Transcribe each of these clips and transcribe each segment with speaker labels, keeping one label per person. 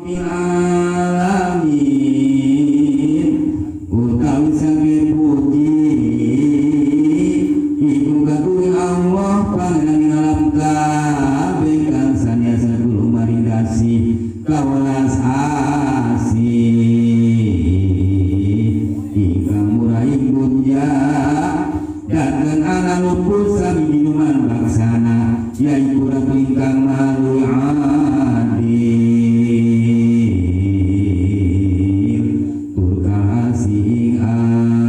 Speaker 1: Alamin utawi saking puji iku kagungan Allah pangeran alam kabeh kang sanyasa tulung maring kasih kawelas asih ingkang murah ing dunya dhateng ana luput sami minuman baksana yaiku ratu ingkang maha adil tur kasih ing akhirat.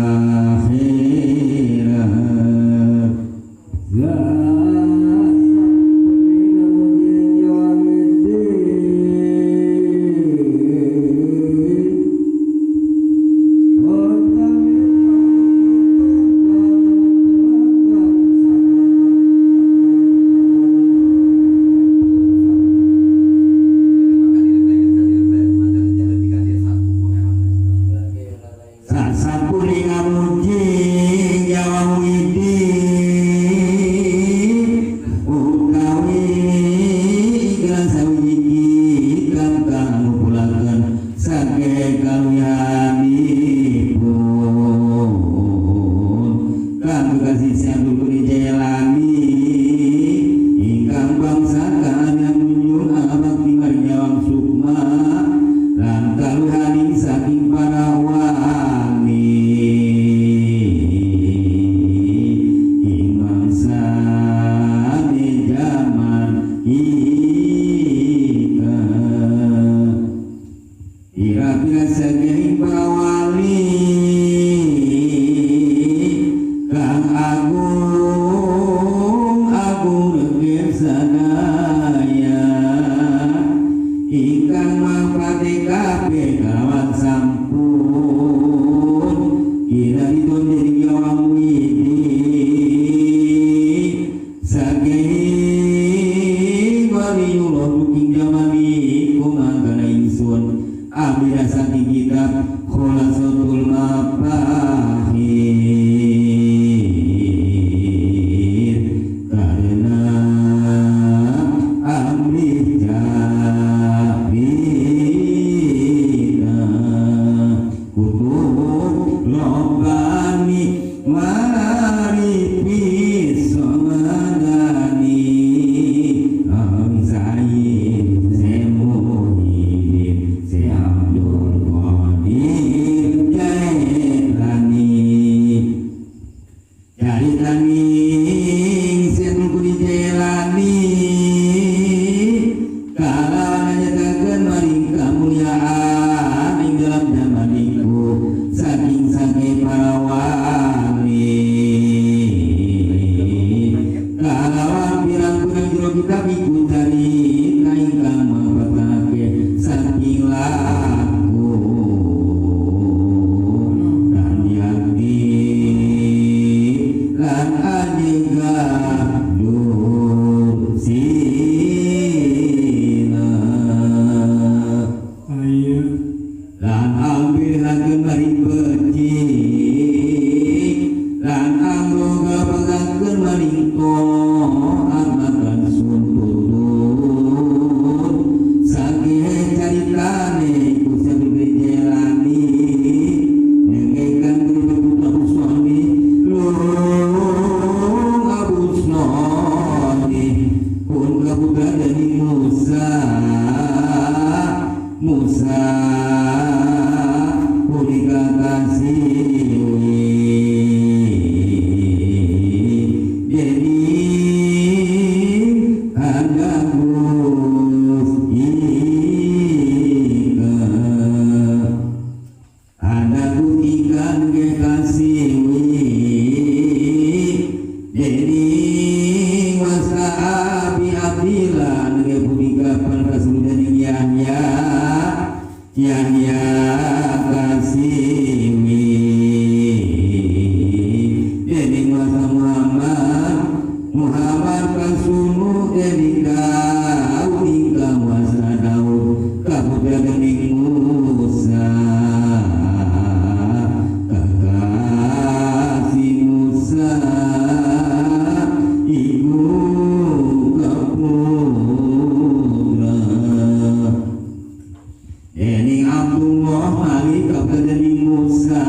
Speaker 1: Dening Abdullah Malik kaputra Musa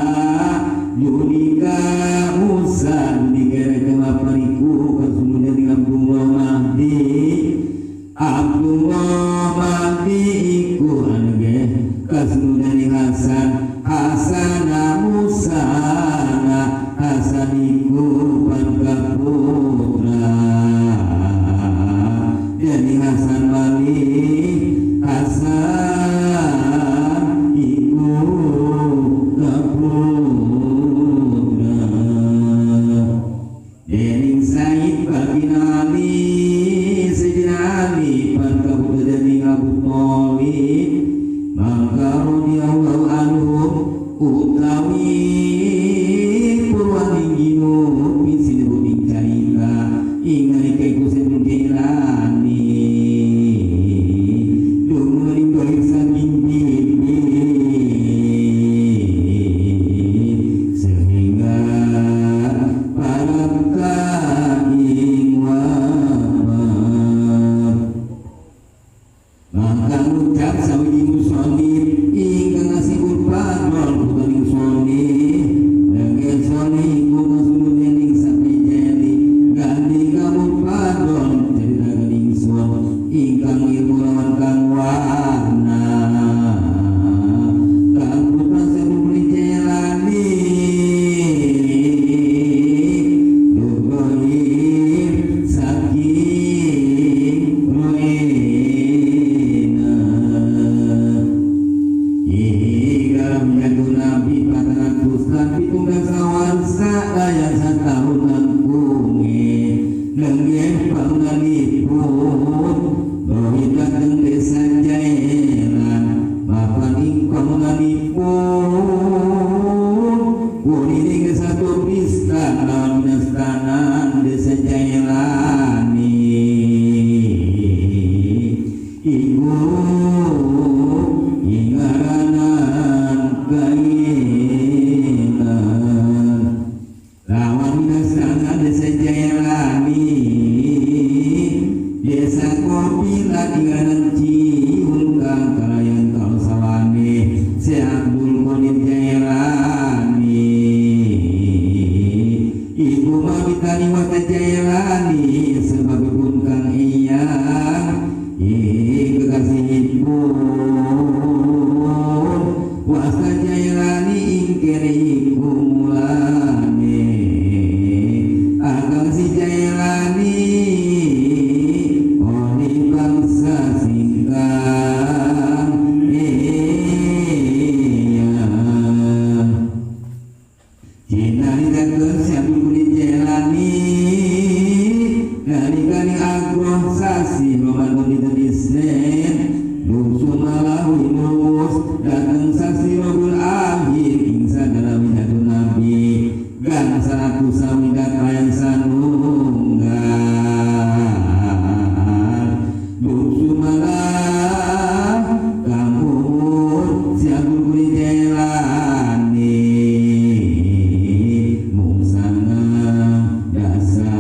Speaker 1: Dunika Musa dunika reka pariku kasunu dening Abdullah Mahdi Abdullah Mahdi iku anege kasunu dening Hasan Hasana Musana Hasan iku pangkaputra dening Hasan Mali Hasan iku kaputra dening Said bin Ali Sayyidina Ali pangkaputra dening Abu Thalib mangka radhiyallahu anhu utawi purwaning ginu sinebut ing carita ing nalika iku Sayyidul Jailani dumuning dohir saking bibir sehingga para kaing wafat maka ngucap sawiji musonif ingkang ngasih padol putaning soni lenge soni iku kasunu dening sapijeli ganti kamu padol cerita ingsun ingkang ilmu lawan kang warna kang putra Sayyidul Jailani dugohir saking roena Ika menjaga Nabi 400 sawarsa daya satahun langkunge lenggih bangunanipun dohi dateng desa Jailan mapan ing bangunanipun kuning desa Turbistan lawan minastanan desa Jailani iku ingaranan kainan lawan minastanan desa Jailani desa kopi lagi ciung kang kalayan kalsawane Si Abdul Qadir Jailani ibu mawitani wata Jailani sebabipun kang iyang ing kekasihipun wasta Jailani ing kene iku mulane akang si Jailani oni bangsa singkang iya cinaritakeun si Abdul Qadir Jailani nalikane agroh sasi Ramadan dinten Isnin bungsu malawi nus dateng sasi Rabiul Akhir ing sagala widatu Nabi gangsal atus sawidak layan sanunggal bungsu malah kampung si Abdul Qadir Jailani mung sanga dasa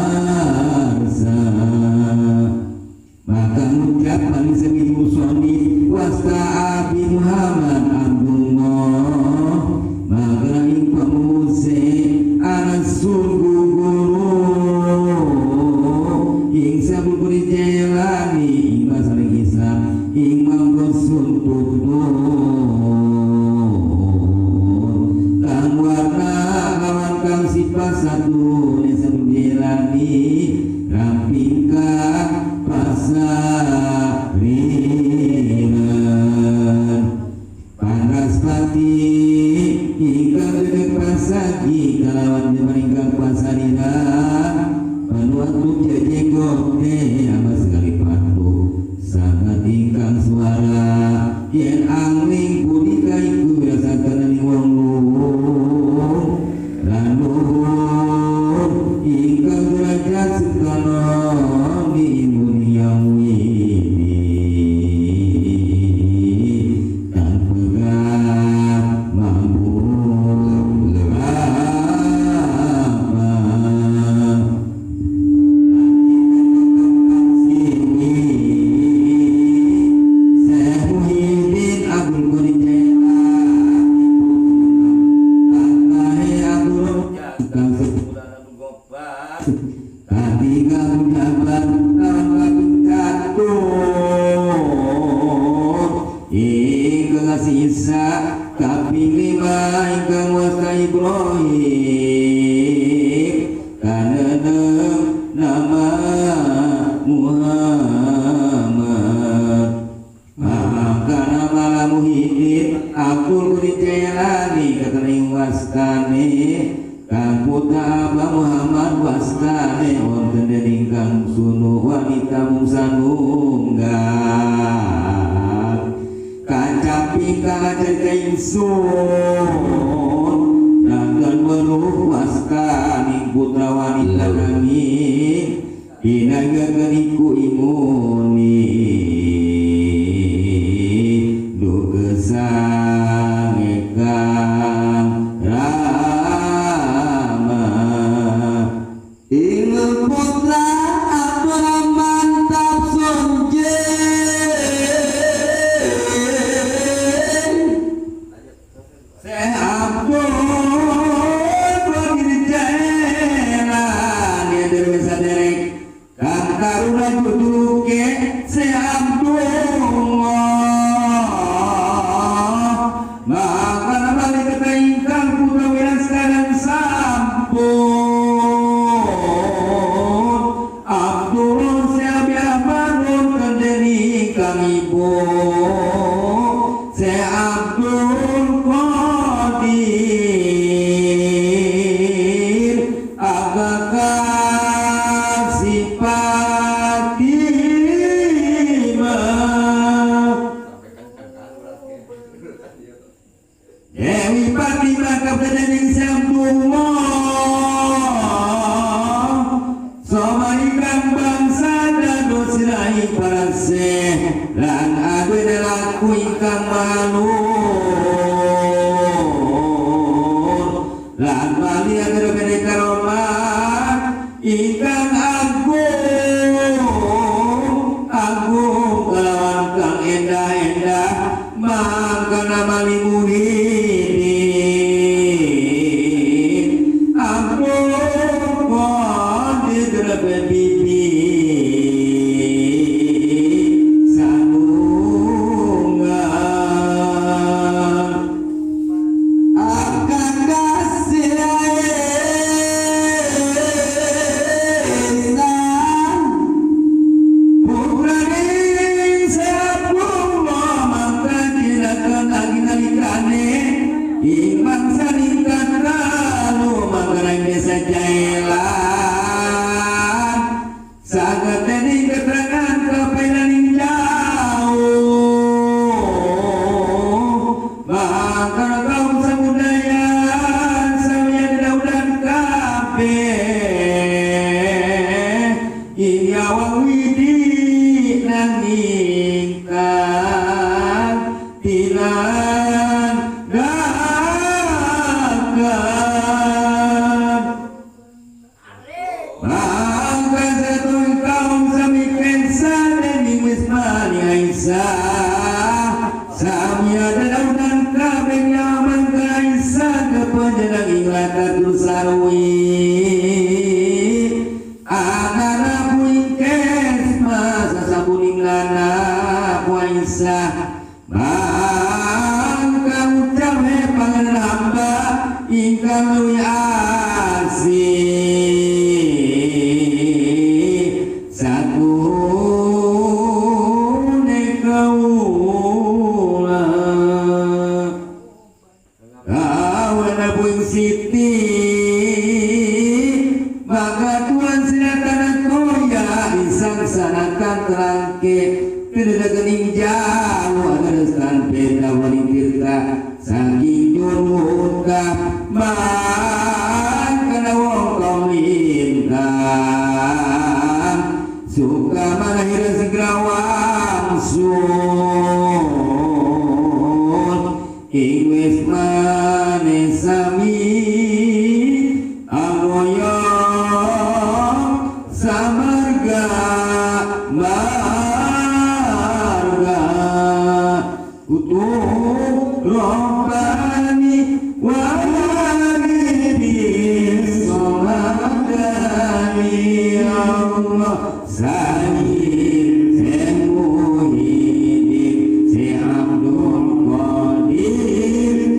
Speaker 1: warsa maka ngucap paling sewiji musonif wasta Abi Muhammad Abdullah maka ing pamuse ana sungguh guru ing Sabul Qadir Jailani ing basaning Islam ing manggon suntutur kang warna lawan kang sifat satu Sabul Jailani rampingka pasariran Pangraspati ingkang dedeg pasagi kalawan ingkang pasariran panuatu jejenggote ama sekali patu sangat ingkang suara yen angling punika iku biasakan ning wong luhur lan luhur ingkang derajat setono di dunia wini tan pegat mampu apa sini Kaping lima ingkang wasta Ibrahim kaneneng nama Muhammad. Maka nama Muhyiddin Abdul Qadir Jailani katening wastane kang putra Abah Muhammad wastane wonten dening kang sunu wanita mung sanunggal kacapi kang ajar ingsun langan weruh wastaning putra wanita nanging dinagakeun iku imuni duh gesang kang rama
Speaker 2: ing putra Abdurrahman Tapsun
Speaker 1: Syekh Abdul Qadir Jailani dewe saderek kang taruna juluke Syekh Abdullah maka balik ke ingkang putra wiraskanan sampun Abdul Syekh Abi Ahmad wonten dening kang ibu Syekh Abdul Qadir Aga kasih Fatimah Dewi Fatimah kabenening Syamdullah Soma ingkang bangsa dados sirahi para syekh lan adene laku ingkang manur lan wali agero bene karomat ingkang agung agung kelawan kang endah-endah mangka namali Muhyiddin Abdul Qadir bibi sanungan
Speaker 2: akan kasih Aisyah
Speaker 1: putraning Syabdullah mangka jinakan agi nalikane ing mangsa ningkat lalu mangka desa Jailan saged dening keterangan kapainaning jauh mangka kaum samudayan samiya daudan kabeh ing awang widi nanging kang tilan gagan mangka satun kaum sami kensa dening wismani Aisyah samya daudan kabeh nyaman ka Aisyah kepanjeneng ing lakatul sarwi anana puing masa sabuning lana Aisyah mangka ucape pangeran hamba ingkang luwih asih sakune kaula kawana puing Siti maka Tuhan sinatana koya disangsanakan terangke tidak gening jauh agar beda wali tirta saking jurmuka man kana wong kaum lintang suka manahir segera wangsul ing wis manesami amoyo samarga marga kutuh robbani wa somadani Allah Sayyid Muhyiddin Si Abdul Qadir.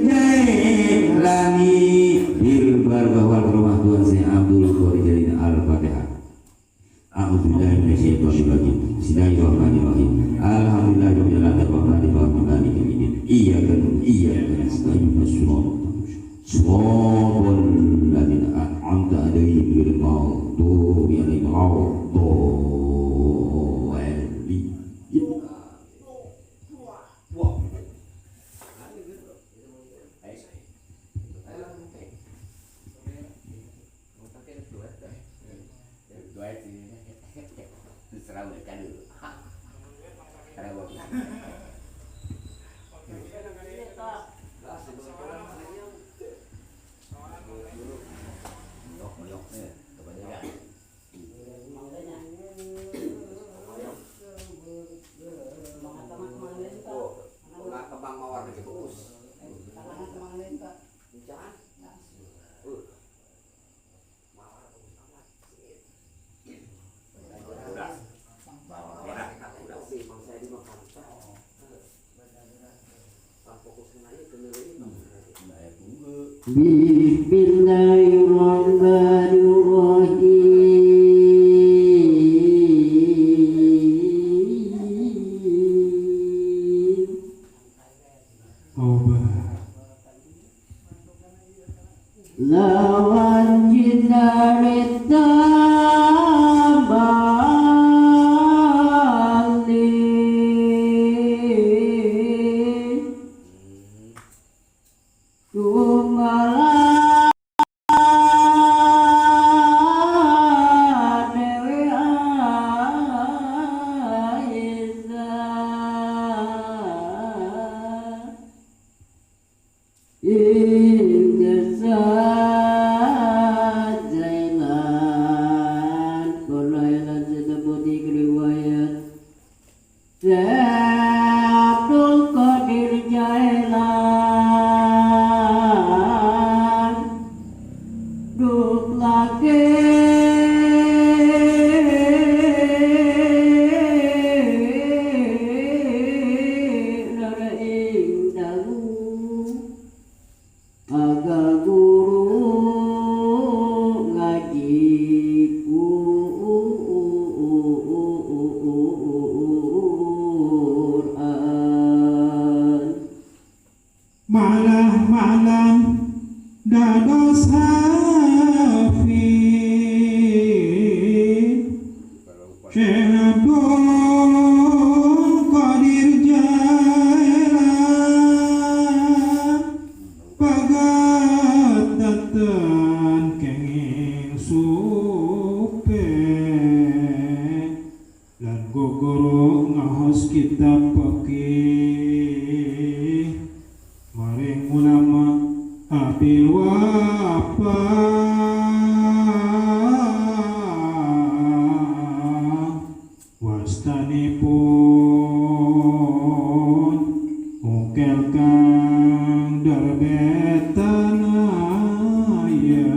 Speaker 2: Bismillahirrahmanirrahim.
Speaker 3: Taubat.
Speaker 2: Lawan jinarita bali tumala dewi Aisyah ing Jailan Kulailan sesebuti riwayat Abdul Qadir Jailan Duk lagi ing dalu agar guru ngaji Quran.
Speaker 3: Malah malam dados hafiz Syekh Abdul Qadir Jailan pagat datan kenging supe lan gogoro ngahos kitab fikih maring ulama abil wafa wastanipun ungkel kang darbetan aya.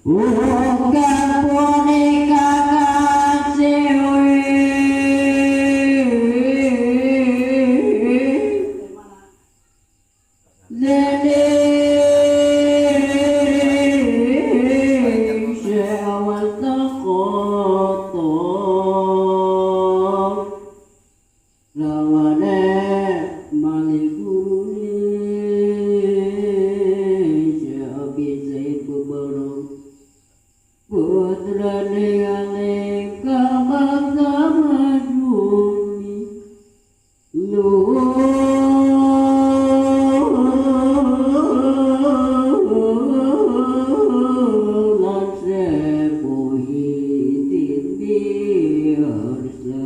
Speaker 2: Uga punika kasiwi Dene syawal taqata lawane maligurune Syabi Zaid Bubarong putrane ale kabangsa madumi lan sepuhitin biarsa.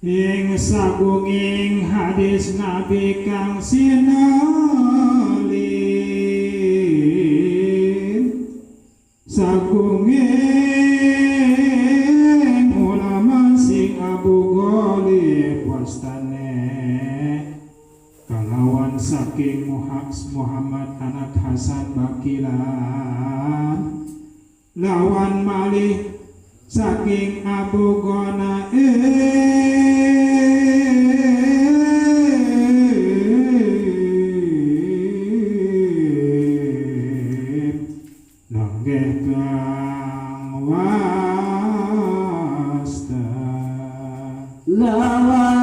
Speaker 3: Ing sagunging hadis Nabi kang sinalin sagunging ulama sing Abu Ghalib wastane kalawan saking Muhammad anak Hasan Bakilan lawan malih saking Abu Ghanaim langgeh kang wasta
Speaker 2: Lawan